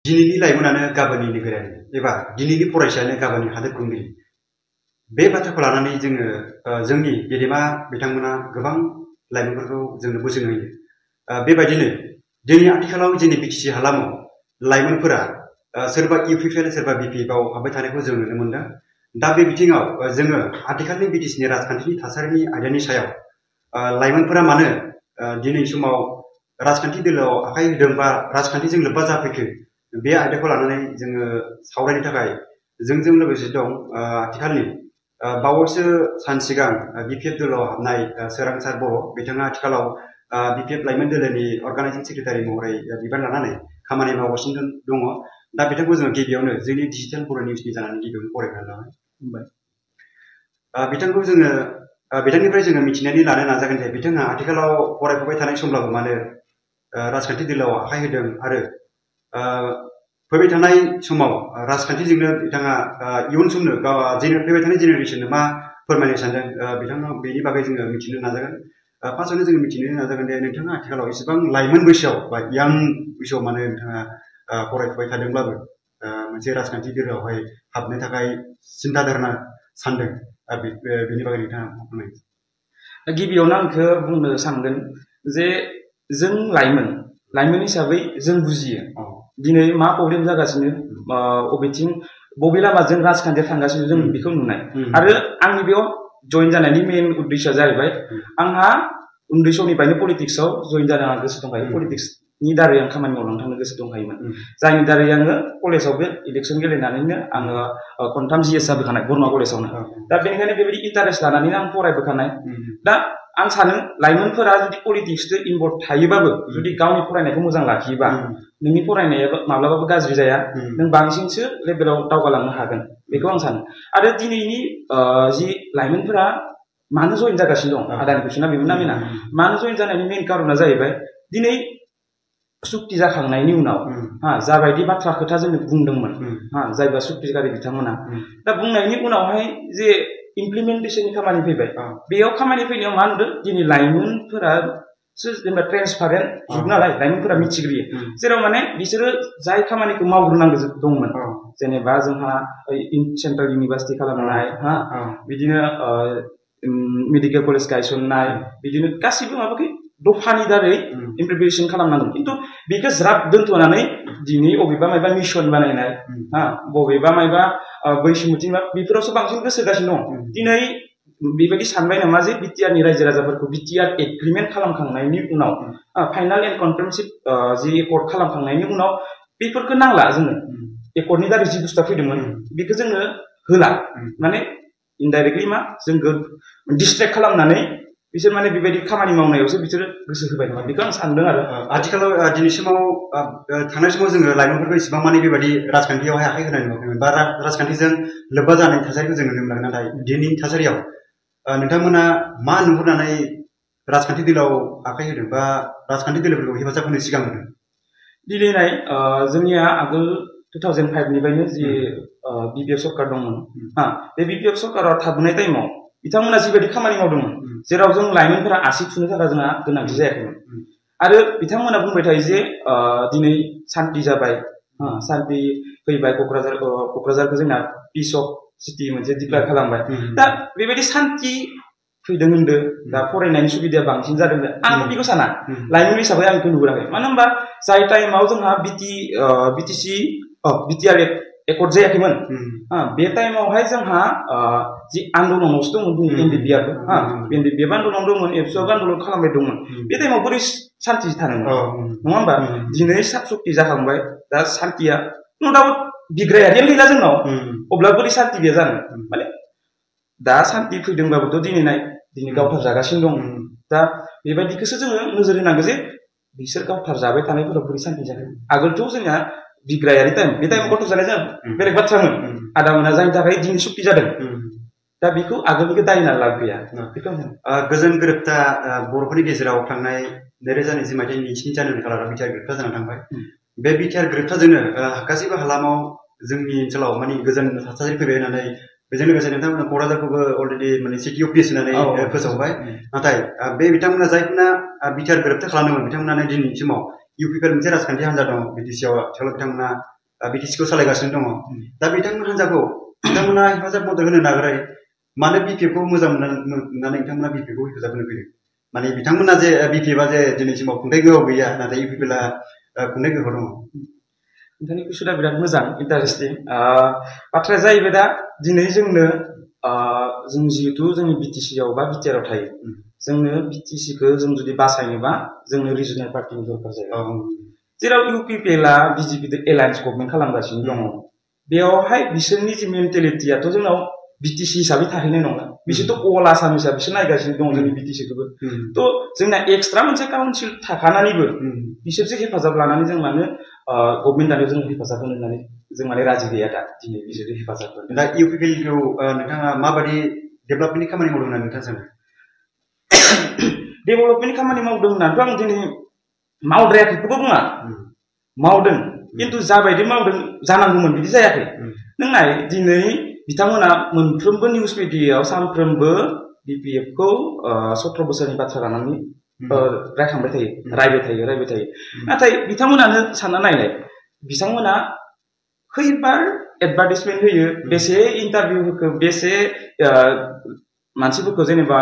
दिनैनि लाइमोनानो गाबोननि नोगोरारि एबा दिनैनि फरायसायानो गाबोननि हादोर खुंगिरि बे बाथ्राखौ लानानै जोङो जोंनि गेदेमा बिथांमोना गोबां लाइमोनफोरखौ जोंनो बोसोन होयो बेबायदिनो दिनै आथिखालाव जोंनि बिटिसि हालामाव लाइमोनफोरा सोरबा इउपिपिएल सोरबा बिपिएफआव हाबबाय थानायखौ जों नुनो मोनदों दा बे बिथिङाव जोङो आथिखालनि बिटिसिनि राजखान्थिनि थासारिनि आयदानि सायाव लाइमोनफोरा मानो दिनै समाव राजखान्थि दोलोआव आखाइ होदों बा राजखान्थिजों लोब्बा जाफैखो बे आयदाखौ लानानै जोङो सावरायनो थाखाय जोंजों लोगोसे दं आथिखालनि बावैसो सान सिगां बिपिएफ दोलोआव हाबनाय सोरांसार बर' बिथाङा आथिखालाव बिपिएफ लाइमोन दोलोनि अर्गानाइजिं सेक्रेटारि महरै बिबान लानानै खामानि मावगासिनो दङ दा बिथांखौ जोङो गिबियावनो जोंनि डिजिटेल बर' निउसनि जानानै गिबियावनो फरायग्रोना लाबाय बिथांखौ जोङो बिथांनिफ्राय जोङो मिथिनानै लानो नाजागोन जे बिथाङा आथिखालाव फरायफुबाय थानाय समब्लाबो मानो राजखान्थि दोलोआव आखाइ होदों आरो फैबाय थानाय समाव राजखान्थिजोंनो बिथाङा इयुन समनो फैबाय थानाय जेनेरेसननो मा फोरमायनो सानदों बिथाङा बेनि बागै जोङो मिथिनो नाजागोन फार्स्टआवनो जोङो मिथिनो नाजागोन दे नोंथाङा आथिखालाव एसेबां लाइमोन बैसोआव बा यां बैसोआव माने नोंथाङा फरायफुबाय थादोंब्लाबो मोनसे राजखान्थि दोलोआवहाय हाबनो थाखाय सिन्था धारना सानदों बेनि बागै नोंथाङा फोरमायनो गिबियावनो आंखौ बुंनो सानगोन जे जों लाइमोन हिसाबै जों बुजियो दिनै मा प्रब्लेम जागासिनो बबेथिं बबे लामाजों राजखान्थिया थांगासिनो जों बेखौ नुनाय आरो आंनि बेयाव जइन जानायनि मेन उद्देश्यआ जाहैबाय आंहा उन्दै समनिफ्रायनो पलिटिक्सआव जइन जानो आं गोसो दंखायो पलिटिक्सनि दारै आं खामानि मावलांनो थांनो गोसो दंखायोमोन जायनि दारै आङो कलेजावबो इलेक्सन गेलेनानैनो आङो खनथाम जिएस जाबोखानाय बरमा कलेजावनो दा बेनिखायनो बेबायदि इन्टारेस्ट लानानैनो आं फरायबोखानाय दा आं सानो लाइमोनफोरा जुदि पलिटिक्सजों इनभल्भ थायोबाबो जुदि गावनि फरायनायखौ मोजां लाखियोबा नोंनि फरायनाया माब्लाबाबो गाज्रि जाया नों बांसिनसो लेभेलाव दावगालांनो हागोन बेखौ आं सानो आरो दिनैनि जि लाइमोनफोरा मानो जइन जागासिनो दं आदानि कुइसना बेमोन ना बेना मानो जइन जानायनि मेन कारना जाहैबाय दिनै सुक्ति जाखांनायनि उनाव जाबायदि बाथ्रा खोथा जोंनो बुंदोंमोन जायबा सुक्तिगारि बिथांमोना दा बुंनायनि उनावहाय जे इमप्लिमेन्टेसननि खामानि फैबाय बेयाव खामानि फैनायाव मा होनदों दिनै लाइमोनफोरा जेनेबा ट्रेन्सपारेन्ट जुग नालाय लाइमोनफोरा मिथिग्रोयो जेराव माने बिसोरो जाय खामानिखौ मावग्रोनांगौ दंमोन जेनेबा जोंहा सेन्ट्रेल इउनिभार्सिटि खालामनाय बिदिनो मेडिकेल कलेज गायसननाय बिदिनो गासिबो माबाखै दफानि दारै इमप्लिमेन्टेसन खालामनांगोन खिन्थु बेखौ ज्राब दोनथ'नानै दिनै बबेबा मायबा मिशन बानायनाय बबेबा मायबा बैसोमुथि बेफोरावसो बांसिन गोसो होगासिनो दं दिनै बेबायदि सानबाय नामा जे बिटिआरनि रायजो राजाफोरखौ बिटिआर एग्रिमेन्ट खालामखांनायनि उनाव फाइनाल एन्ड कन्ट्रेमसिभ जि एकर्ड खालामखांनायनि उनाव बेफोरखौ नांला जोंनो एकर्डनि दारै जि बुस्थुआ फैदोंमोन बेखौ जोंनो होला माने इनडाइरेक्टलि मा जोंखौ डिस्ट्रेक्ट खालामनानै बिसोर माने बेबायदि खामानि मावनायावसो बिसोरो गोसो होबाय नामा बेखौ आं सानदों आरो आथिखालाव दिनैसिमाव थांनाय समाव जोङो लाइमोनफोरखौ इसेबां माने बेबायदि राजखान्थियावहाय आखाइ होनाय नुवाखैमोन बा राजखान्थिजों लोब्बा जानाय थासारिखौ जों नुनो मोनाखै नाथाय दिनैनि थासारियाव नोंथांमोना मा नुहुरनानै राजखान्थि दोलोआव आखाइ होदों बा राजखान्थि दोलोफोरखौ हेफाजाब होनो सिगां होदों दिनैनाय जोंनिया आगोल 2005 निफ्रायनो जि बिपिएफ सरकार दंमोन बे बिपिएफ सरकाराव थाबोनाय टाइमाव बिथांमोना जिबायदि खामानि मावदोंमोन जेराव जों लाइमोनफोरा आसि थुनो थाखाय जोंहा गोनांथि जायाखैमोन आरो बिथांमोना बुंबाय थायो जे दिनै सान्ति जाबाय सान्ति फैबाय क'क्राझारखौ जोंना पिस अफ सिटि मोनसे डिक्लेयार खालामबाय दा बेबायदि सान्ति फैदों होनदों दा फरायनायनि सुबिदाया बांसिन जादों आं बेखौ साना लाइमोन हिसाबै आं बेखौ नुहुराखै मानो होनबा जाय टाइमाव जोंहा बिटिआर एकर्ड जायाखैमोन बे टाइमावहाय जोंहा जि आन्दलनावसो दंमोन एनडिपिआर एनडिपिआर आन्दलन दंमोन एबसुआबो आन्दलन खालामबाय दंमोन बे टाइमाव बोरै सान्ति थानोमोन नङा होमबा दिनै सक्ति जाखांबाय दा सान्तिया न डाउट बिग्रायारियानो गैला जोंनाव अब्ला बोरै सान्ति गैया जानो माने दा सान्ति फैदोंबाबोथ' दिनै गावथार जागासिनो दं दा बेबायदिखौसो जोङो नोजोर होनांगौ जे बिसोर गावथार जाबाय थानायफोराव बोरै सान्ति जागोन आगोलथ' जोंना बिग्रायारि टाइम बे टाइमाव गथ' जानाय जों बेलेग बाथ्रामोन आदामोना जायनि थाखाय दिनै सुक्ति जादों दा बेखौ आगोलनिखौ दायना लाब गैया गोजोन गोरोबथा बर'फोरनि गेजेराव थांनाय 2020 मायथाइनि 7 जानुवारि खालाराव बिटिआर गोरोबथा जानानै थांबाय बे बिटिआर गोरोबथाजोंनो गासैबो हालामाव जोंनि ओनसोलाव माने गोजोन थासारि फैबाय होननानै बेजों लोगोसे नोंथांमोना क'क्राझारखौबो अलरेडि माने सिटि अफ पिस होननानै फोसावबाय नाथाय बे बिथांमोना जायफोरना बिटिआर गोरोबथा खालामदोंमोन बिथांमोनानो दिनैनि समाव इउपिपिएल मोनसे राजखान्थि हान्जा दं बिटिसिआव आथिखालाव बिथांमोना बिटिसिखौ सालायगासिनो दङ दा बिथांमोन हान्जाखौ बिथांमोना हेफाजाब मदद होनो नागारै मानो बिपिएफखौ मोजां मोननानै बिथांमोना बिपिएफखौ हेफाजाब होनो फैदों माने बिथांमोना जे बिपिएफआ जे दिनैसिमाव खुंथाइ गोहोआव गैया नाथाय इउपिपिएलआ खुंथाइ गोहोआव दङ नोंथांनि कुइसना बिराद मोजां इन्टारेस्टिं बाथ्राया जाहैबाय दा दिनै जोंनो जों जिहेतु जोंनि बिटिसिआव बा बिटिआरआव थायो जोंनो बिटिसिखौ जों जुदि बासायनोबा जोंनो रिजनेल पार्टिनि दरकार जायो जेराव इउपिपिएलआ बिजेपिजों एलायन्स गभर्नमेन्ट खालामगासिनो दङ बेयावहाय बिसोरनि जि मेन्टेलिटियाथ' जोंनाव बिटिसि हिसाबै थाहैनाय नङा बिसोरथ' अल आसाम हिसाबै बिसोर नायगासिनो दङ जोंनि बिटिसिखौबो थ' जोंना एक्सट्रा मोनसे काउन्सिल थाखानानैबो बिसोरजों हेफाजाब लानानै जों मानो गभर्नमेन्ट दानो जों हेफाजाब होनो होननानै जों माने राजि गैया दा दिनै बिसोरजों हेफाजाब होनो दा इउपिपिएलखौ नोंथाङा माबायदि डेभेलपमेन्टनि खामानि मावदों होननानै नोंथाङा सानो डेभेलपमेन्टनि खामानि मावदों होननानैथ' आं दिनै मावद्रायाखैखौबो बुङा मावदों खिन्थु जाबायदि मावदों जानांगौमोन बिदि जायाखै नों नाय दिनै बिथांमोना मोनफ्रोमबो निउस मिडियायाव सानफ्रोमबो बिपिएफखौ 17 बोसोरनि बाथ्रा लानानै रायखांबाय थायो रायबाय थायो नाथाय बिथांमोनानो सानना नायलाय बिथांमोना खैबार एडभार्टाइजमेन्ट होयो बेसे इन्टारभिउ होखो बेसे मानसिफोरखौ जेनेबा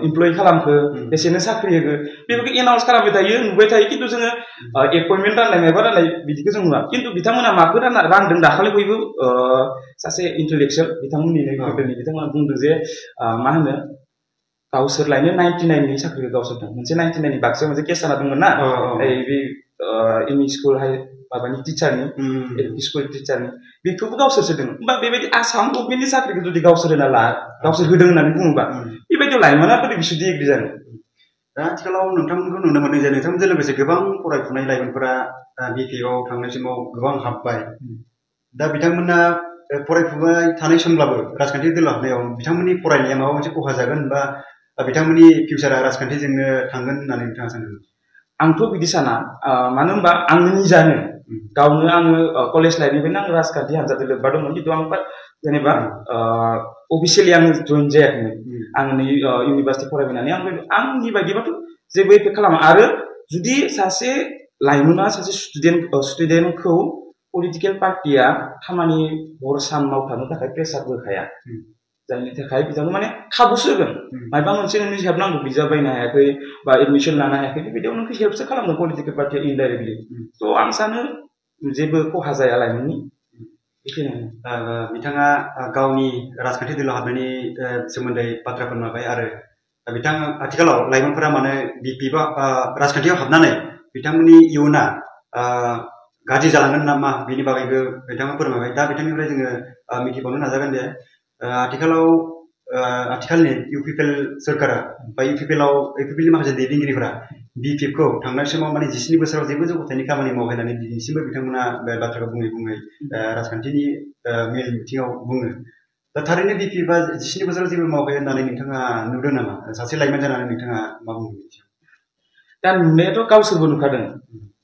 इमप्लय खालामखो बेसेनो साख्रि होखो बेफोरखौ एनाउन्स खालामबाय थायो नुबाय थायो खिन्थु जोङो एपइन्टमेन्ट राननाय माबा राननाय बिदिखौ जों नुवा खिन्थु बिथांमोना माखौ रानदों दाखालि बयबो सासे इन्टेलेक्सुयेल बिथांमोननि बिथांमोना बुंदों जे मा होनो गावसोर लायनो 99 नि साख्रिखौ गावसोर दं मोनसे 99 नि बाक्सायाव मोनसे केस जाना दंमोन ना बे एमइ स्कुल माबानि टिचारनि एलपि स्कुल टिचारनि बेखौबो गावसोरसो दङ होमबा बेबायदि आसाम गभर्नमेन्टनि साख्रिखौ जुदि गावसोर होदों होननानै बुङोबा बेबायदियाव लाइमोना बोरै बिसोरदि एग्रि जानो दा आथिखालाव नोंथांमोनखौ नुनो मोनदों जे नोंथांमोनजों लोगोसे गोबां फरायफुनाय लाइमोनफोरा बिपिएफआव थांनाय समाव गोबां हाबबाय दा बिथांमोना फरायफुबाय थानाय समब्लाबो राजखान्थि दोलोआव हाबनायाव बिथांमोननि फरायनाया माबा मोनसे खहा जागोन बा बिथांमोननि फिउचारा राजखान्थिजोंनो थांगोन होननानै नोंथाङा सानो आंथ' बिदि साना मानो होनबा आंनो निजानो गावनो आङो कलेज लाइफनिफ्रायनो आं राजखान्थि हान्जाजों लोब्बा दंमोन खिन्थु आं जेनेबा अफिसियेलि आं जइन जायाखैमोन आं नै इउनिभार्सिटि फरायफैनानै आंनि बायदिबाथ' जेबो एफेक्ट खालामा आरो जुदि सासे लाइमोना सासे स्टुडेन्टखौ पलिटिकेल पार्टिया खामानि हर सान मावथानो थाखाय प्रेसारबो होखाया जायनि थाखाय बिथांखौ माने खाबुसो होगोन माबा मोनसे नोंनि हेल्प नांगौ बिजाब बायनो हायाखै बा एडमिसन लानो हायाखै बेबायदियाव नोंखौ हेल्पसो खालामगोन पलिटिकेल पार्टिया इनडाइरेक्टलि थ' आं सानो जेबो खहा जाया लाइमोननि बिथाङा गावनि राजखान्थि दोलोआव हाबनायनि सोमोन्दै बाथ्रा फोरमायबाय आरो बिथाङा आथिखालाव लाइमोनफोरा माने बिपिएफ राजखान्थियाव हाबनानै बिथांमोननि इयुना गाज्रि जालांगोन नामा बेनि बागैबो बिथाङा फोरमायबाय दा बिथांनिफ्राय जोङो मिथिबावनो नाजागोन जे आथिखालनि इउपिपिएल सोरखारा बा इउपिपिएलनि माखासे दैदेनगिरिफोरा बिपिएफखौ थांनाय समाव माने 19 बोसोराव जेबो जौगाथायनि खामानि मावाखै होननानै दिनैसिमबो बिथांमोना बे बाथ्राखौ बुङै राजखान्थिनि मेल मिथिङाव बुङो दा थारैनो बिपिएफआ 19 बोसोराव जेबो मावाखै होननानै नोंथाङा नुदों नामा सासे लाइमोन जानानै नोंथाङा मा बुङो दा नुनायाथ' गावसोरबो नुखादों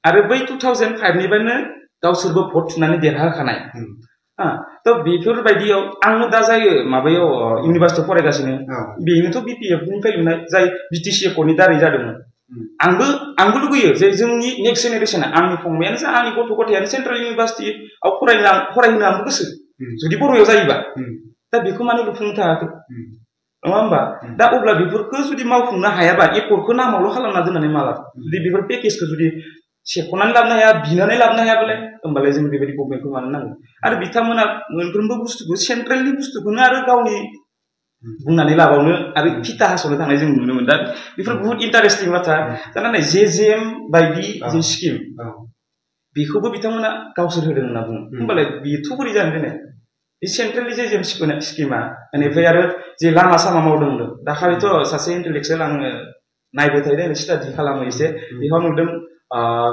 आरो बै 2005 निफ्रायनो गावसोरबो भट थुनानै देरहाखानाय थ' बेफोरबायदियाव आंनो दा जायो माबायाव इउनिभार्सिटियाव फरायगासिनो बेनोथ' बिपिएफनिफ्राय लुनाय जाय बिटिसि एकर्डनि दारै जादोंमोन आंबो लुगैयो जे जोंनि नेक्स्ट जेनेरेसना आंनि फंबायानो जा आंनि गथ' गथायानो सेन्ट्रेल इउनिभार्सिटियाव फरायहोनो आंबो गोसो जुदि बर'आव जायोबा दा बेखौ माने लुफुंनो थाङाखै नङा होमबा दा अब्ला बेफोरखौ जुदि मावफुंनो हायाबा एकर्डखौ नामावल' खालामना दोननानै माला जुदि बेफोर पेकेजखौ जुदि सेख'नानै लाबोनो हाया बिनानै लाबोनो हायाबालाय होमबालाय जों बेबायदि गभर्नमेन्टखौ मानो नांगौ आरो बिथांमोना मोनफ्रोमबो बुस्थुखौ सेन्ट्रेलनि बुस्थुखौनो आरो गावनि बुंनानै लाबावनो आरो फिथा हास'नो थांनाय जों नुनो मोनो दा बेफोर बुहुत इन्टारेस्टिं बाथ्रा जानानै जेजेएम बायदि जे स्किम बेखौबो बिथांमोना गावसोर होदों होनना बुङो होमबालाय बेथ' बोरै जानो देनाय बे सेन्ट्रेलनि जेजेएम स्किमा बेनिफ्राय आरो जे लामा सामा मावदोंमोन दाखालिथ' सासे इन्टेलेक्सुयेल आङो नायबाय थायो स्टाडि खालामो एसे बेयाव नुदों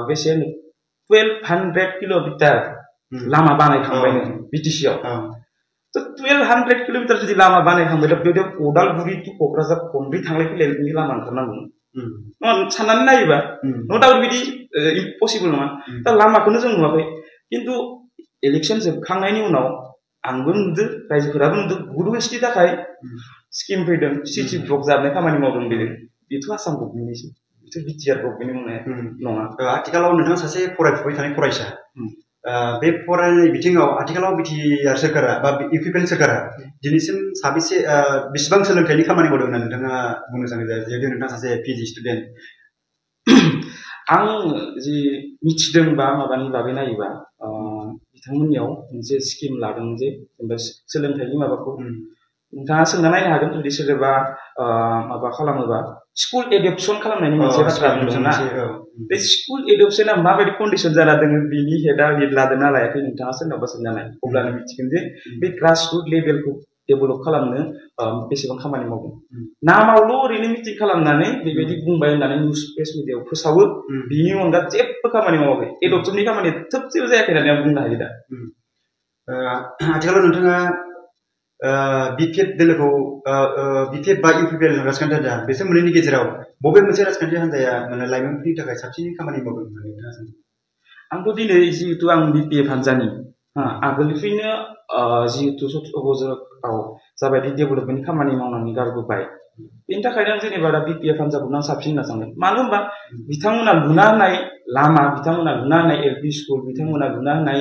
बेसे 1200 किल'मिटार लामा बानायखांबायनो बिटिसिआव 1200 किल'मिटार जुदि लामा बानायखांबाय बेयाव अदालगुरि टु क'क्राझार खनब्रै थांलाय फैलायनि लामा ओंखारनांगौमोन साननानै नायोबा न' डाउट बिदि इम्पसिबल नङा दा लामाखौनो जों नुवाखै खिन्थु इलेक्सन जोबखांनायनि उनाव आंबो नुदों रायजोफोराबो नुदों गुरुवेस्टनि थाखाय स्किम फैदों सिटि ब्लक जाबनाय खामानि मावदों बेथ' आसाम गभर्नमेन्टनिसो बिटिआर गभर्नमेन्टनि बुंनाय नङा आथिखालाव नोंथाङा सासे फरायफुबाय थानाय फरायसा बे फरायनाय बिथिङाव आथिखालाव बिटिआर सोरखारा बा इउपिपिएल सोरखारा दिनैसिम साबेसे बेसेबां सोलोंथाइनि खामानि मावदों होनना नोंथाङा बुंनो सानो जिहेतु नोंथाङा सासे पिएचडि स्टुडेन्ट आं जि मिथिदों बा माबानि बागै नायोबा बिथांमोननियाव मोनसे स्किम लादों जे जेनेबा सोलोंथाइनि माबाखौ नोंथाङा सोंना नायनो हागोन जुदि सोरबा माबा खालामोबा स्कुल एडप्सन खालामनायनि मोनसे बाथ्रा बुंदोंना बे स्कुल एडप्सना माबायदि कन्डिसन जाना दङ बिनि हेडआ लिड लादोंना लायाखै नोंथाङा सोरनावबा सोंना नाय अब्लानो मिथिगोन जे बे ग्रासरुट लेभेलखौ डेभेलप खालामनो बेसेबां खामानि मावदों नामावल' ओरैनो मिटिं खालामनानै बेबायदि बुंबाय होननानै निउस प्रेस मिडियायाव फोसावो बिनि अनगा जेबो खामानि मावाखै एडप्सननि खामानिया थोबसेबो जायाखै होननानै आं बुंनो हायो दा आथिखालाव नोंथाङा बिपिएफ दोलोखौ बिपिएफ बा इउपिपिएल राजखान्थि हान्जा बिसोर मोननैनि गेजेराव बबे मोनसे राजखान्थि हान्जाया माने लाइमोनफोरनि थाखाय साबसिन खामानि मावदों होननानै नोंथाङा सानो आंथ' दिनै जिहेतु आं बिपिएफ हान्जानि आगोलनिफ्रायनो जिहेतु 17 बोसोराव जाबायदि डेभेलपमेन्ट खामानि मावनानै गारबोबाय बेनि थाखायनो आं जेनेबा दा बिपिएफ हान्जाखौनो आं साबसिन होनना सानो मानो होनबा बिथांमोना लुना होनाय लामा बिथांमोना लुना होनाय एलपि स्कुल बिथांमोना लुना होनाय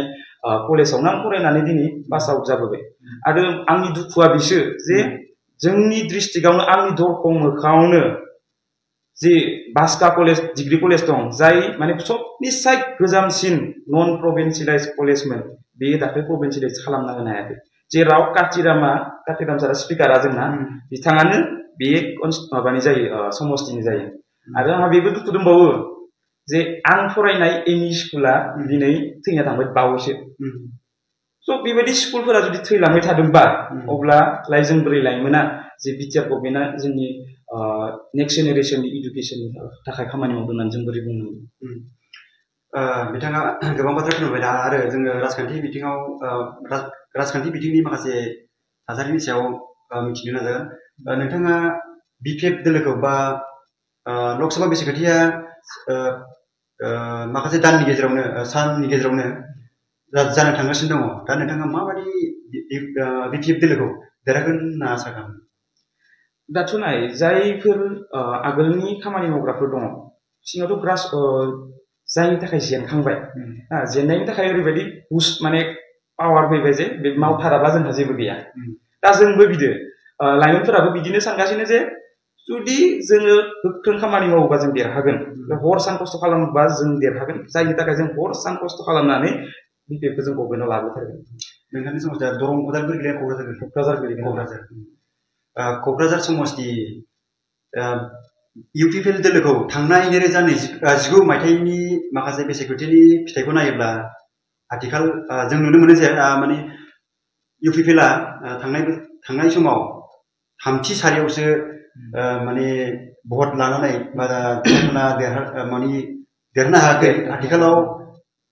कलेजावनो आं फरायनानै दिनै पास आउट जाबोबाय आरो आंनि दुखुआ बिसो जे जोंनि डिस्ट्रिक्टआवनो आंनि दरखं मोखाङावनो जे बास्का कलेज डिग्री कलेज दं जाय माने सबनिसाय गोजामसिन नन प्रभिन्सियेलाइज कलेजमोन बे दाख्लै प्रभिन्सियेलाइज खालामना होनो हायाखै जेराव कातिराम सारा स्पिकारा जोंना बिथाङानो बे माबानि जायो समस्तिनि जायो आरो आंहा बेबो दुखु दंबावो जे आं फरायनाय एमइ स्कुला दिनै थैना थांबाय बावैसो स' बेबायदि स्कुलफोरा जुदि थैलांबाय थादोंबा अब्ला जों बोरै लाइमोना जे बिटिआर गभर्नमेन्टआ जोंनि नेक्स्ट जेनेरेसननि इडुकेसननि थाखाय खामानि मावदों होननानै जों बोरै बुंनो बिथाङा गोबां बाथ्रा बुंबाय दा आरो जोङो राजखान्थि बिथिङाव राजखान्थि बिथिंनि माखासे थासारिनि सायाव मिथिनो नाजागोन नोंथाङा बिपिएफ दोलोखौ बा लकसभा बिसायख'थिया माखासे दाननि गेजेरावनो साननि गेजेरावनो जानो थांगासिनो दङ दा नोंथाङा माबायदि बिपिएफ दोलोखौ देरहागोन होनना आसा खालामो दाथ' नाय जायफोर आगोलनि खामानि मावग्राफोर दङ सिङावथ' जायनि थाखाय जेनखांबाय जेननायनि थाखाय ओरैबायदि बुस्ट माने पावार फैबाय जे बे मावथाराबा जोंहा जेबो गैया दा जोंबो बिदो लाइमोनफोराबो बिदिनो सानगासिनो जे जुदि जोङो गोख्रों खामानि मावोबा जों देरहागोन हर सान खस्थ' खालामोबा जों देरहागोन जायनि थाखाय जों हर सान खस्थ' खालामनानै बिपिएफखौ जों गभर्नमेन्टआव लाबोथारगोन नोंथांनि समस्या दरं उदालगुरि गोलैया क'क्राझार क'क्राझार समस्ति इउपिपिएल दोलोखौ थांनाय 2019 मायथाइनि माखासे बिसायख'थिनि फिथाइखौ नायोब्ला आथिखाल जों नुनो मोनो जे माने इउपिपिएलआ थांनाय समाव थामथि सारियावसो माने भट लानानै बिथांमोना देरहानो हायाखै आथिखालाव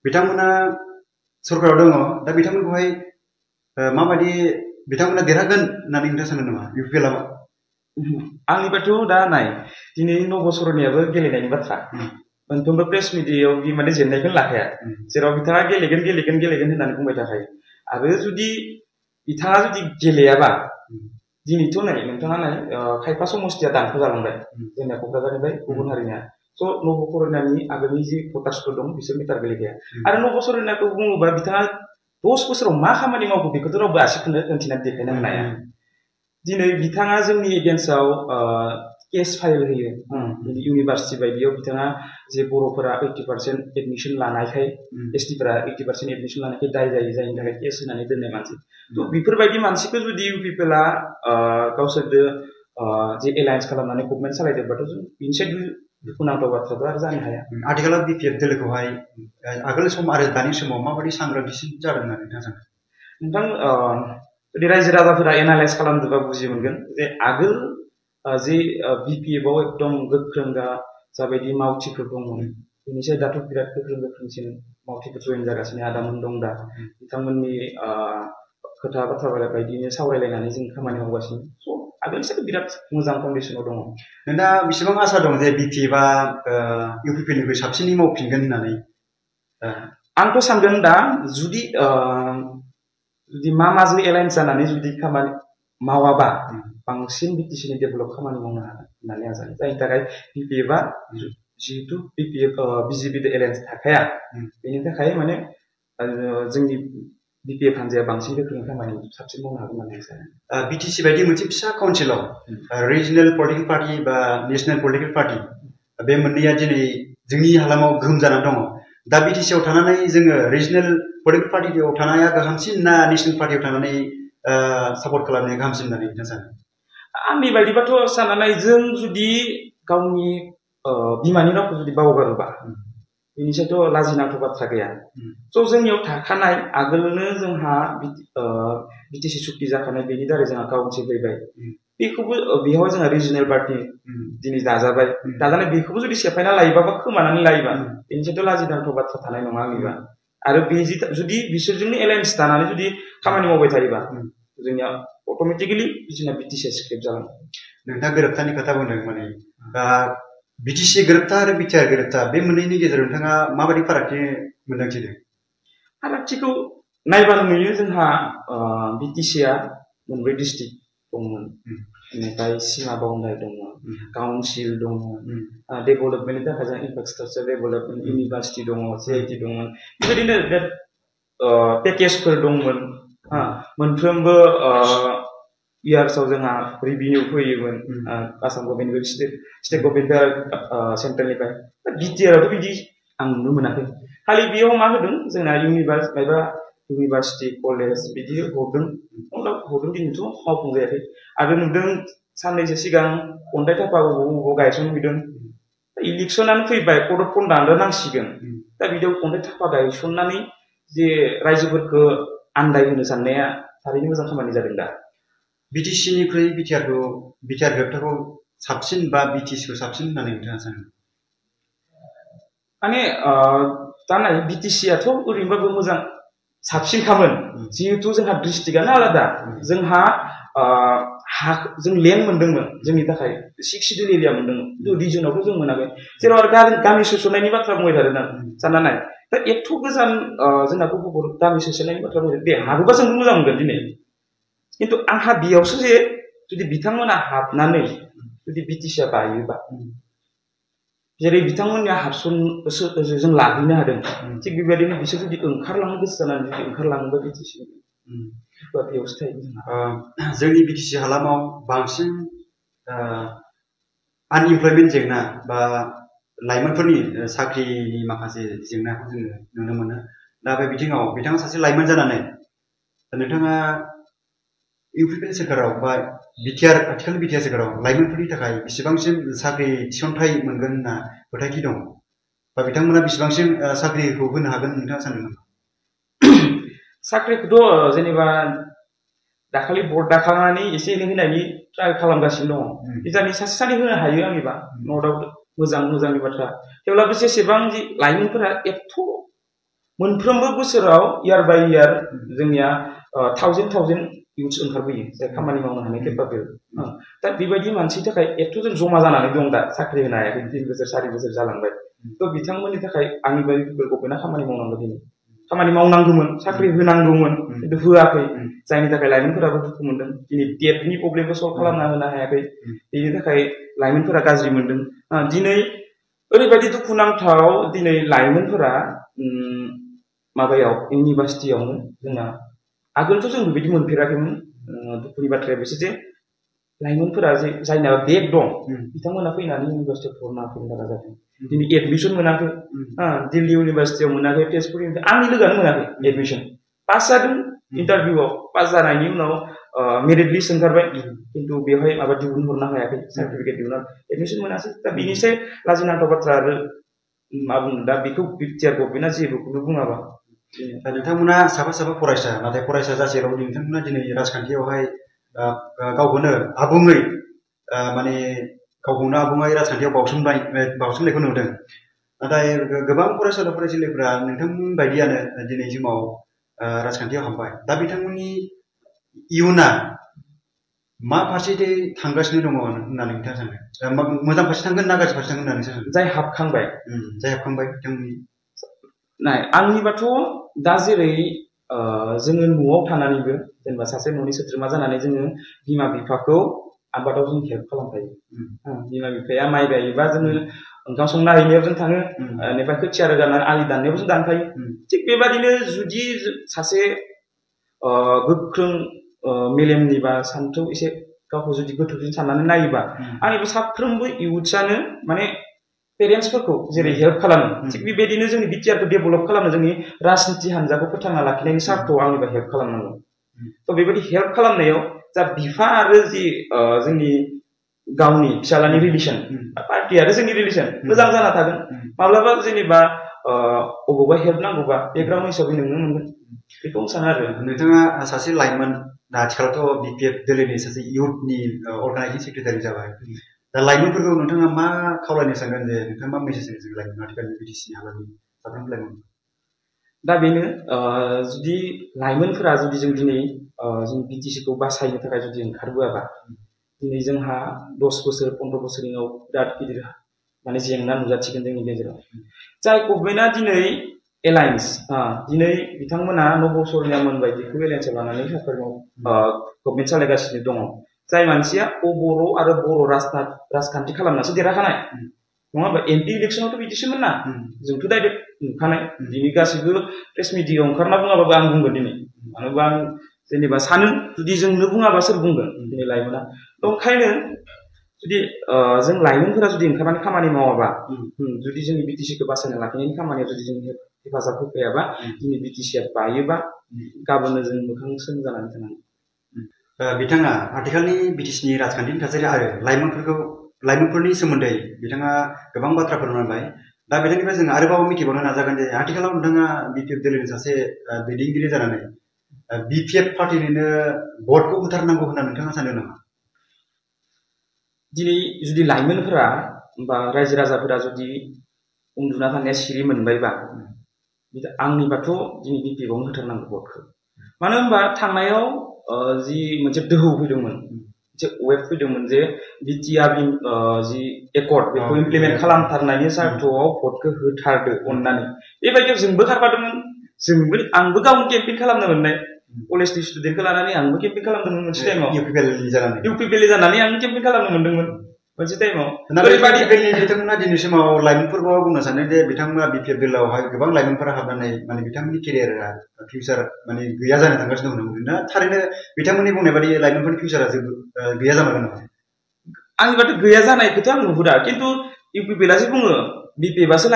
बिथांमोना सरकाराव दङ दा बिथांमोनखौहाय माबायदि बिथांमोना देरहागोन होननानै नोंथाङा सानो नामा इउपिपिएलआ आंनिबाथ' दा नाय दिनै नबसरनियाबो गेलेनायनि बाथ्रा मोनफ्रोमबो प्रेस मिडियायाव बि माने जेननायखौनो लाखाया जेराव बिथाङा गेलेगोन होननानै बुंबाय थाखायो आरो जुदि बिथाङा जुदि गेलेयाबा दिनैथ' नाय नोंथाङा नाय खायफा समस्तिया दानख' जालांबाय जोंनिया क'क्राझारनिफ्राय गुबुन हारिनिया स' नबसरनियानि आगोलनि जि भटार्सफोर दं बिसोर मिटार गेलेखाया आरो नबसरनियाखौ बुङोबा बिथाङा 10 बोसोराव मा खामानि मावखो बेखौथ' रावबो आसिखौनो दिन्थिनानै देखायनो हाया दिनै बिथाङा जोंनि एगेन्स्टआव केस फाइल होयो इउनिभार्सिटि बायदियाव बिथाङा जे बर'फोरा 80% एडमिसन लानायखाय एसटिफोरा 80% एडमिसन लानायखाय दाय जायो जायनि थाखाय केस होनानै दोननाय मानसि थ' बेफोरबायदि मानसिखौ जुदि इउपिपिएलआ गावसोरजों जे एलायन्स खालामनानै गभर्नमेन्ट सालायदोंबाथ' जों बिनिसाय दुखुनांथाव बाथ्राबो आरो जानो हाया आथिखालाव बिपिएफ दोलोखौहाय आगोल सम आरो दानि समाव माबायदि सांग्रांथिसिन जादों होननानै नोंथाङा सानो नोंथां जुदि रायजो राजाफोरा एनालाइज खालामदोंबा बुजि मोनगोन जे आगोल जे बिपिएफआव एकदम गोख्रों दा जाबायदि मावथिफोर दंमोन बेनिसाय दाथ' बिराद गोख्रोंसिन मावथिफोर जयेन जागासिनो आदामोन दं दा बिथांमोननि खोथा बाथ्रा बायदिनो सावरायलायनानै जों खामानि मावगासिनो स' आगोलनिसाय बिराद मोजां कन्डिसनाव दङ नोंथाङा बेसेबां आसा दं जे बिपिएफआ इउपिपिएलनिख्रुइ साबसिनै मावफिनगोन होननानै आंथ' सानदों दा जुदि माजों एलायन्स जानानै जुदि खामानि मावाबा बांसिन बिटिसिनि डेभेलप खामानि मावनो हागोन होननानै आं सानो जायनि थाखाय बिपिएफआ जिहेतु बिजेपिजों एलायन्स थाखाया बेनि थाखाय माने जोंनि BPF हान्जाया बांसिन गोख्रों खामानि साबसिन मावनो हागोन होननानै सानो। BTC बायदि मोनसे फिसा काउन्सिलाव रिजनेल पलिटिकेल पार्टी बा नेशनेल पलिटिकेल पार्टी बे मोननैया दिनै जोंनि हालामाव गोहोम जानानै दङ। दा BTC आव थानानै जोङो रिजनेल पलिटिकेल पार्टीयाव थानाया गाहामसिन ना नेशनेल पार्टीयाव थानानै सापर्ट खालामनाया गाहामसिन होननानै नोंथाङा सानो? आंनि बायदिबाथ' साननानै जों जुदि गावनि बिमानि रावखौ जुदि बावगारोबा बेनिसायथ' लाजिनांगौ बाथ्रा गैया। स' जोंनियाव थाखानाय आगोलनो जोंहा BTC सुक्ति जाखानाय बेनि दारै जोंहा काउन्सिल फैबाय। बेखौबो बेयाव जोंहा रिजनेल पार्टी दिनै दाजानाय बेखौबो जुदि सेफायना लायोबा बा खोमानानै लायोबा बेनिसायथ' लाजिनांगौ बाथ्रा थानाय नङा आंनिबा। आरो बे जुदि बिसोरजोंनो एलायन्स दानानै जुदि खामानि मावबाय थायोबा जोंनिया अट'मेटिकेलि जोंना BTC स्क्रिप्ट जागोन। नोंथाङा गोरोबथानि खोथा बुंदों माने BTC गोरोबथा आरो बिटिआर गोरोबथा बे मोननैनि गेजेराव नोंथाङा माबायदि फारागथि मोनदांथिदों? फारागथिखौ नायबानो नुयो जोंहा BTCआ मोनब्रै डिस्ट्रिक्ट दंमोन, बेनिफ्राय सिमा बाउन्डारि दंमोन, काउन्सिल दंमोन, डेभेलपमेन्टनि थाखाय जोंहा इनफ्रास्ट्राक्चार डेभेलपमेन्ट इउनिभार्सिटि दङ, CIT दंमोन, बेबायदिनो पेकेजफोर दंमोन। मोनफ्रोमबो इयार्सआव जोंहा रिभिनिउ फैयोमोन आसाम गभर्नमेन्ट स्टेट गभर्नमेन्ट सेन्ट्रेलनिफ्राय। बिटिआरआवथ' बिदि आं नुनो मोनाखै। खालि बेयाव मा होदों जोंना इउनिभार्सिटि कलेज बिदि हरदों दिनैथ' मावफुंजायाखै। आरो नुदों साननैसो सिगां अन्थाइ थापा बबाव गायसनहैदों। इलेक्सनानो फैबाय कड अफ कन्डाक्ट नांसिगोन। दा बिदियाव अन्थाइ थापा गायसननानै जे रायजोफोरखौ आन्दायहोनो साननाया थारैनो मोजां खामानि जादों। दा BTCनिख्रुइ बिटिआर गोरोबथाखौ साबसिन बा BTCखौ साबसिन होननानै नोंथाङा सानो? माने दा नाय BTCआथ' ओरैनोबाबो मोजां साबसिनखामोन, जिहेथु जोंहा डिस्ट्रिक्टआनो आलादा। जोंहा जों लेन्ड मोनदोंमोन जोंनि थाखाय 6 शिडिउल एरिया मोनदोंमोन, खिन्थु रिजनावथ' जों मोनाखै। जेराव आरो गामि सोसननायनि बाथ्रा बुंबाय थादों ना सानना नाय। दा एथ' गोजान जोंना गथ'फोर गामि सोसननायनि बाथ्रा बुंबाय दे हागोबा जोंबो मोजां मोनगोन दिनै। खिन्थु आंहा बेयावसो जे जुदि बिथांमोना हाबनानै जुदि BTCआ बायोबा, जेरै बिथांमोननिया जों लाहैनो हादों, थिग बेबायदिनो बिसोर जुदि ओंखारलांनो गोसो जानानै जुदि ओंखारलाङोबा BTC बेयावसो थायो। जोंनि BTC हालामाव बांसिन आनइमप्लयमेन्ट जेंना बा लाइमोनफोरनि साख्रिनि माखासे जेंनाखौ जोङो नुनो मोनो। दा बे बिथिङाव बिथाङा सासे लाइमोन जानानै नोंथाङा इउपिपिएल सोरखाराव बा आथिखालनि बिटिआर सोरखाराव लाइमोनफोरनि थाखाय बेसेबांसिम साख्रि थिसनथाइ मोनगोन होनना फोथायथि दं, बा बिथांमोना बेसेबांसिम साख्रिखौ होनो हागोन नोंथाङा सानो नामा? साख्रिखौथ' जेनेबा दाखालि बर्ड दाखांनानै एसे एनै होनायनि ट्राइ खालामगासिनो दङ। बिजानि सासे सानै होनो हायो आंनिबा, नो डाउट मोजांनि बाथ्रा। थेवब्लाबो जेसेबां लाइमोनफोरा एथ' मोनफ्रोमबो बोसोराव इयार बाय इयार जोंनिया 1000 इउथ्स ओंखारबोयो जाय खामानि मावनो हानाय केपाबल। दा बेबायदि मानसिनि थाखाय एथ' जों जमा जानानै दं दा साख्रि होनो हायाखै, 3 बोसोर 4 बोसोर जालांबाय। थ' बिथांमोननि थाखाय आंनि बायदि गभर्नमेन्टआ खामानि मावनांगौ, दिनै खामानि मावनांगौमोन, साख्रि होनांगौमोन, खिन्थु होआखै। जायनि थाखाय लाइमोनफोराबो दुखु मोनदों। दिनै टेटनि प्रब्लेमखौ सल्भ खालामना होनो हायाखै, बेनि थाखाय लाइमोनफोरा गाज्रि मोनदों। दिनै ओरैबायदि दुखुनांथाव, दिनै लाइमोनफोरा माबायाव इउनिभार्सिटियावनो जोंना आगोलथ' जों बेबायदि मोनफेराखैमोन। दुखुनि बाथ्राया बेसो जे लाइमोनफोरा जायना बेग दं बिथांमोना फैनानै इउनिभार्सिटियाव फरायनो हाफैनो थाखाय जादों। दिनै एडमिसन मोनाखै, दिल्ली इउनिभार्सिटियाव मोनाखै, तेजपुर आंनि लोगोआनो मोनाखै एडमिसन। पास जादों इन्टारभिउआव, पास जानायनि उनाव मेरिट लिस्ट ओंखारबाय, खिन्थु बेवहाय माबा दिहुनहरनो हायाखै, सार्टिफिकेट दिहुनना एडमिसन मोनासै। दा बेनिसाय लाजिनांथाव बाथ्रा आरो मा बुंनो, दा बेखौ बिटिआर गभर्नमेन्टआ जेबोखौनो बुङाबा। दा नोंथांमोना साफा फरायसा, नाथाय फरायसा जासेयाव नोंथांमोना दिनै राजखान्थियावहाय गावखौनो आबुङै राजखान्थियाव बावसोमनायखौ नुदों। नाथाय गोबां फरायसालि फरायसालिफोरा नोंथांमोन बायदियानो दिनै समाव राजखान्थियाव हाबबाय। दा बिथांमोननि इयुना मा फारसेथि थांगासिनो दङ होननानै नोंथाङा सानो? मोजां फारसे थांगोन ना गाज्रि फारसे थांगोन होननानै सानो? जाय हाबखांबाय बिथांमोननि नाय, आंनिबाथ' दा जेरै जोङो न'आव थानानैबो जेनेबा सासे न'नि सोद्रोमा जानानै जोङो बिमा बिफाखौ आबादाव जों हेल्प खालामखायो। बिमा बिफाया माइ गायोबा जोङो ओंखाम संना हैनायाव जों थाङो बेनिफ्राय खोथिया रोगानानै आलि दाननायाव जों दानफायो थिग बेबादिनो जुदि सासे गोख्रों मेलेमनि बा सान्थौ एसे गावखौ जुदि गोथौसिन साननानै नायोबा आंनिबो साफ्रोमबो इयुथ्सआनो माने पेरेन्टसफोरखौ जेरै हेल्प खालामो थिग बेबायदिनो जोंनि बिटिआरखौ डेभेलप खालामनो जोंनि राजनिथि हान्जाखौ फोथांना लाखिनायनि सार्थआव आंनिबा हेल्प खालामनांगौ थ' बेबायदि हेल्प खालामनायाव जा बिफा आरो जि जोंनि गावनि फिसालानि रिलेसन पार्टि आरो जोंनि रिलेसन मोजां जाना थागोन माब्लाबा जेनेबा अबावबा हेल्प नांगौबा बेकग्राउन्ड हिसाबै नोंनो मोनगोन बेखौ आं सानो आरो नोंथाङा सासे लाइमोन आथिखालावथ' बिपिएफ दोलोनि सासे इयुथनि अर्गानाइजिं सेक्रेटारि जाबाय दा लाइमोनफोरखौ नोंथाङा मा खावलायनो सानगोन जे नोंथाङा मा मेसेज होनो सानगोन लाइमोन आथिखालनि बिटिसि हालामनि साफ्रोमबो लाइमोन दा बेनो जुदि लाइमोनफोरा जुदि जों दिनै जों बिटिसिखौ बासायनो थाखाय जुदि ओंखारबोआबा दिनै जोंहा 10 बोसोर 15 बोसोरनि उनाव बिराद गिदिर माने जेंना नुजाथिगोन जोंनि गेजेराव जाय गभर्नमेन्टआ दिनै एलायन्स दिनै बिथांमोना नबसरनियामोन बायदिखौ एलायन्सआव लानानै सरकारनाव गभर्नमेन्ट सालायगासिनो दङ जाय मानसिया बर' आरो बर' राजखान्थि खालामनासो देरहाखानाय नङा होमबा एमपि इलेक्सनावथ' बिदिसोमोन ना जोंथ' डाइरेक्ट नुखानाय दिनै गासैबो प्रेस मिडियायाव ओंखारना बुङाबाबो आं बुंगोन दिनै मानो होनबा आं जेनेबा सानो जुदि जोंनो बुङाबा सोर बुंगोन दिनै लाइमोना ओंखायनो जुदि जों लाइमोनफोरा जुदि ओंखारनानै खामानि मावाबा जुदि जोंनि बिटिसिखौ बासायना लाखिनायनि खामानियाव जुदि जों हेफाजाब होफैयाबा दिनै बिटिसिआ बायोबा गाबोननो जों मोखां सों जानानै थानांगोन बिथाङा आथिखालनि बिटिसिनि राजखान्थिनि थासारि आरो लाइमोनफोरनि सोमोन्दै बिथाङा गोबां बाथ्राफोर बुंबाय दा बिथांनिफ्राय जों आरोबाव मिथिबावनो नाजागोन जे आथिखालाव नोंथाङा बिपिएफ दोलोनि सासे दैदेनगिरि जानानै बिपिएफ पार्टिनिनो भटखौ होथारनांगौ होनना नोंथाङा सानो नामा दिनै जुदि लाइमोनफोरा बा रायजो राजाफोरा जुदि उन्दुना थानाया सिरि मोनबायबा आंनिबाथ' दिनै बिपिएफआवनो होथारनांगौ भटखौ मानो होनबा थांनायाव जि मोनसे दोहौ फैदोंमोन मोनसे वेब फैदोंमोन जे बिटिआर जि एकर्ड बेखौ इमप्लिमेन्ट खालामथारनायनि सार्थआव भटखौ होथारदो अननानै बेबायदियाव जोंबो खारफादोंमोन आंबो गावनो केम्पेइन खालामनो मोननाय कलेजनि स्टुडेन्टखौ लानानै आंबो केम्पेइन खालामदोंमोन मोनसे टाइमाव इउपिपिएलनि जानानै आं केम्पेइन खालामनो मोनदोंमोन मोनसे टाइमाव ओरैबायदि बिथांमोना दिनैसिमाव लाइमोनफोरखौ बुंनो सानो जे बिथांमोना बिपिएफ दोलोआवहाय गोबां लाइमोनफोरा हाबनानै माने बिथांमोननि केरियारा फिउचार माने गैया जानो थांगासिनो दं ना थारैनो बिथांमोननि बुंनाय बायदि लाइमोनफोरनि फिउचारा गैया जामारगोन नामा आंनिबाथ' गैया जानायखौथ' आं नुहुरा खिन्थु इउपिपिएलआसो बुङो बिपिएफआसो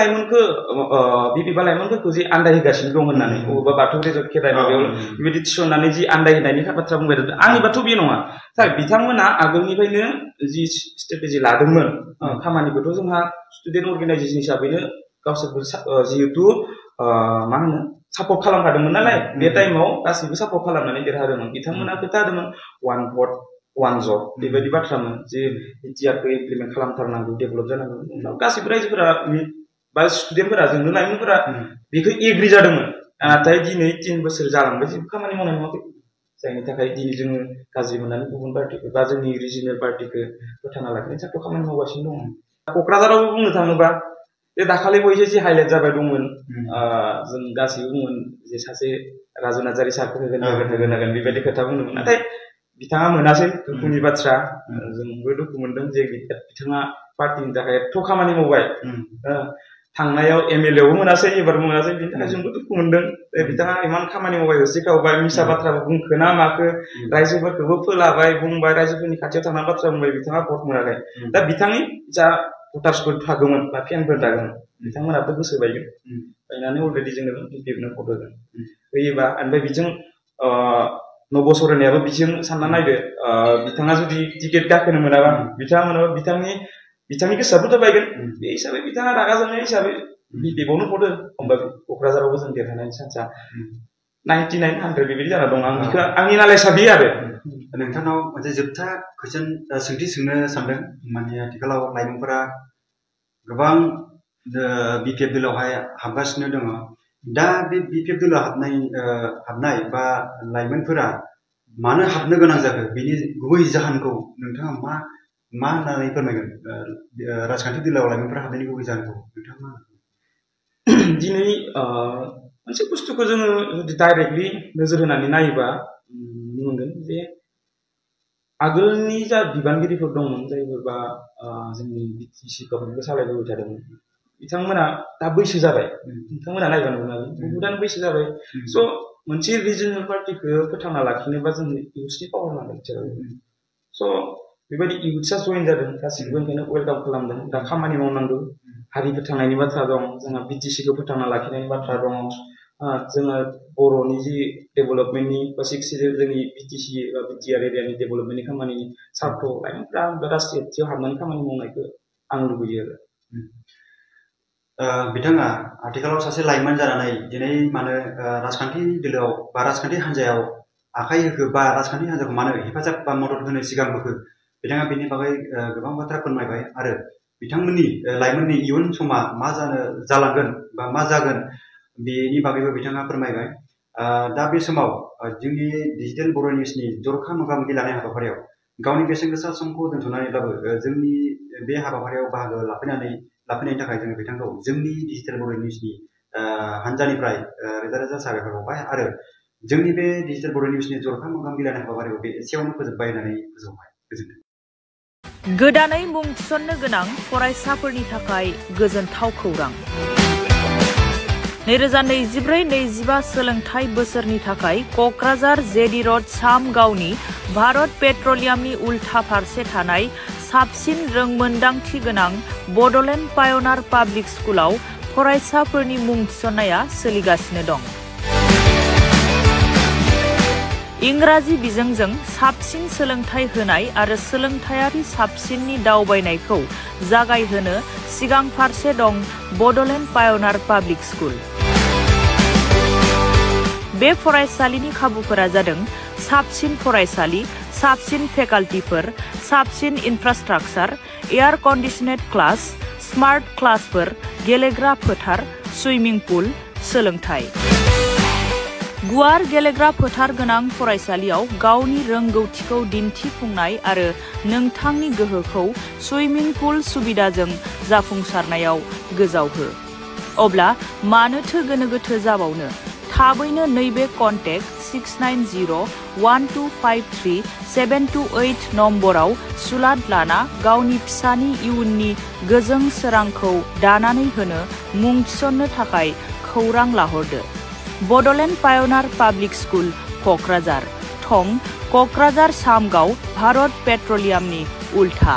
बिपिएफआ लाइमोनफोरखौ जि आन्दायहोगासिनो दं होननानै बबेबा बाथौ रेजर्ट खेराइ माबायाव बेबायदि थिसननानै जि आन्दायहोनायनि बाथ्रा बुंबाय थादों आंनिबाथ' बे नङा बिथांमोना आगोलनिफ्रायनो जि स्ट्रेटेजि लादोंमोन खामानिखौथ' जोंहा स्टुडेन्ट अर्गानाइजेसन हिसाबैनो गावसोरबो जिहेतु मा होनो सापर्ट खालामखादोंमोन नालाय बे टाइमाव गासैबो सापर्ट खालामनानै देरहादोंमोन बिथांमोना खोथा होदोंमोन 1 भट 1 जब बेबायदि बाथ्रामोन जे बिटिआरखौ इमप्लिमेन्ट खालामथारनांगौ डेभेलप जानांगौ गासैबो रायजोफोरा बा स्टुडेन्टफोरा जोंनो लाइमोनफोरा बेखौ एग्रि जादोंमोन नाथाय दिनै 3 बोसोर जालांबाय जेबो खामानि मावनाय नङाखै जायनि थाखाय दिनै जोङो गाज्रि मोननानै गुबुन पार्टिखौ बा जोंनि रिजिनेल पार्टिखौ फोथांना लाखिनायनि सार्थआव खामानि मावगासिनो दङ क'क्राझारावबो बुंनो थाङोबा बे दाखालि बयसो जि हाइलाइट जाबाय दंमोन जों गासैबो बुंमोन जे सासे राजु नार्जारि सारखौ होगोन बेबायदि खोथा बुंदोंमोन नाथाय बिथाङा मोनासै दुखुनि बाथ्रा जोंबो दुखु मोनदों जे बिथाङा पार्टिनि थाखाय एथ' खामानि मावबाय थांनायाव एमएलएआवबो मोनासै एबारबो मोनासै बिनि थाखाय जोंबो दुखु मोनदों बिथाङा इमान खामानि मावबाय होसिखावबाय मिसा बाथ्राबो बुंखो ना माखो रायजोफोरखौबो फोलाबाय बुंबाय रायजोफोरनि खाथियाव थांना बाथ्रा बुंबाय बिथाङा भट मोनाखै दा बिथांनि जा भटार्सफोर थागौमोन बा फेनफोर थागौमोन बिथांमोनाबो गोसो बायगोन बायनानै अलरेडि जोङो बिपिएफनो भट होगोन होयोबा ओमफ्राय बिजों नबसरनायाबो बिजों सानना नायदो बिथाङा जुदि टिकेट गाखोनो मोनाबा बिथांनि गोसोआबोथ' बायगोन बे हिसाबै बिथाङा रागा जोंनाय हिसाबै बिपिएफआवनो भट हो होमबा क'क्राझारावबो जों देरहानायनि चान्सआ 99-100 बेबायदि जाना दं आं बेखौ आंनि नालेजआ बे आरो नोंथांनाव मोनसे जोबथा सोंथि सोंनो सानदों माने आथिखालाव लाइमोनफोरा गोबां बिपिएफ दोलोआवहाय हाबगासिनो दङ दा बे बिपिएफ दोलोआव हाबनाय बा लाइमोनफोरा मानो हाबनो गोनां जाखो बेनि गुबै जाहोनखौ नोंथाङा मा होननानै फोरमायगोन राजखान्थि दोलोआव लाइमोनफोरा हाबनायनि गुबै जाहोनखौ नोंथाङा दिनै मोनसे बुस्थुखौ जोङो जुदि डाइरेक्टलि नोजोर होनानै नायोबा नुनो मोनगोन जे आगोलनि जा बिबानगिरिफोर दंमोन जायफोरबा जोंनि बिटिसि गभर्नमेन्टखौ सालायबोबाय थादोंमोन बिथांमोना दा बैसो जाबाय बिथांमोना नायबानो मोनालै बहुतानो बैसो जाबाय स' मोनसे रिजनेल पार्टिखौ फोथांना लाखिनोबा जोंनो इउथ्सनि पावार नांगोन स' बेबायदि इउथ्सआ जइन जादों गासिबो ओंखायनो वेलकाम खालामदों दा खामानि मावनांगौ हारि फोथांनायनि बाथ्रा दं जोंहा बिटिसिखौ फोथांना लाखिनायनि बाथ्रा दङ जोङो बर'नि जि डेभेलपमेन्टनि बा जोंनि बिटिसि बा बिटिआर एरियानि डेभेलपमेन्टनि खामानिनि सार्थ लाइमोनफ्रा राजखान्थियाव हाबनानै खामानि मावनायखौ आं लुबैयो आरो बिथाङा आथिखालाव सासे लाइमोन जानानै दिनै मानो राजखान्थि दोलोआव बा राजखान्थि हान्जायाव आखाइ होखो बा राजखान्थि हान्जाखौ मानो हेफाजाब बा मदद होनो सिगांबोखो बिथाङा बेनि बागै गोबां बाथ्रा फोरमायबाय आरो बिथांमोननि लाइमोननि इयुन समा मा जालांगोन बा मा जागोन बेनि बागैबो बिथाङा फोरमायबाय दा बे समाव जोंनि डिजिटेल बर' निउसनि जर'खा मोगा-मोगि लानाय हाबाफारियाव गावनि बेसेन गोसा समखौ दोनथ'नानैब्लाबो जोंनि बे हाबाफारियाव बाहागो लाफैनायनि थाखाय जोङो बिथांखौ जोंनि डिजिटेल बर' निउसनि हानजानिफ्राय रोजा रोजा साबायखर बावबाय आरो जोंनि बे डिजिटेल बर' निउसनि जर'खा मोगा-मोगि लानाय हाबाफारिखौ बे एसेयावनो फोजोबबाय होननानै फोजोबबाय गोजोनथों। गोदानै मुं थिसननो गोनां फरायसाफोरनि थाखाय गोजोनथाव खौरां 2024-25 सोलोंथाइ बोसोरनि थाखाय क'क्राझार जेडि र'ड सामगावनि भारत पेट्रलियामनि उल्था फारसे थानाय साबसिन रोंमोन्दांथि गोनां बड'लेण्ड पाय'नार पाब्लिक स्कुलाव फरायसाफोरनि मुं थिसननाया सोलिगासिनो दं। इंराजि बिजोंजों साबसिन सोलोंथाइ होनाय आरो सोलोंथायारि साबसिननि दावबायनायखौ जागायहोनो सिगां फारसे दं बड'लेण्ड पाय'नार पाब्लिक स्कुल। बे फरायसालिनि खाबुफोरा जादों साबसिन फरायसालि, साबसिन फेकाल्टिफोर, साबसिन इनफ्रास्ट्राक्चार, एयार कन्डिशनेड क्लास, स्मार्ट क्लासफोर, गेलेग्रा फोथार, सुइमिं पुल, सोलोंथाइ। गुवार गेलेग्रा फोथार गोनां फरायसालियाव गावनि रोंगौथिखौ दिन्थिफुंनाय आरो नोंथांनि गोहोखौ सुइमिं पुल सुबिदाजों जाफुंसारनायाव गोजावहो। अब्ला मानोथो गोनो गोथो जाबावनो थाबैनो नैबे कन्टेक्ट 6901253728 नम्बराव सुलाद लाना गावनि फिसानि इयुननि गोजों सोरांखौ दानानै होनो मुं थिसननो थाखाय खौरां लाहरदो। बड'लेण्ड पाय'नार पाब्लिक स्कुल क'क्राझार थं क'क्राझार सामगाव भारत पेट्रलियामनि उल्था।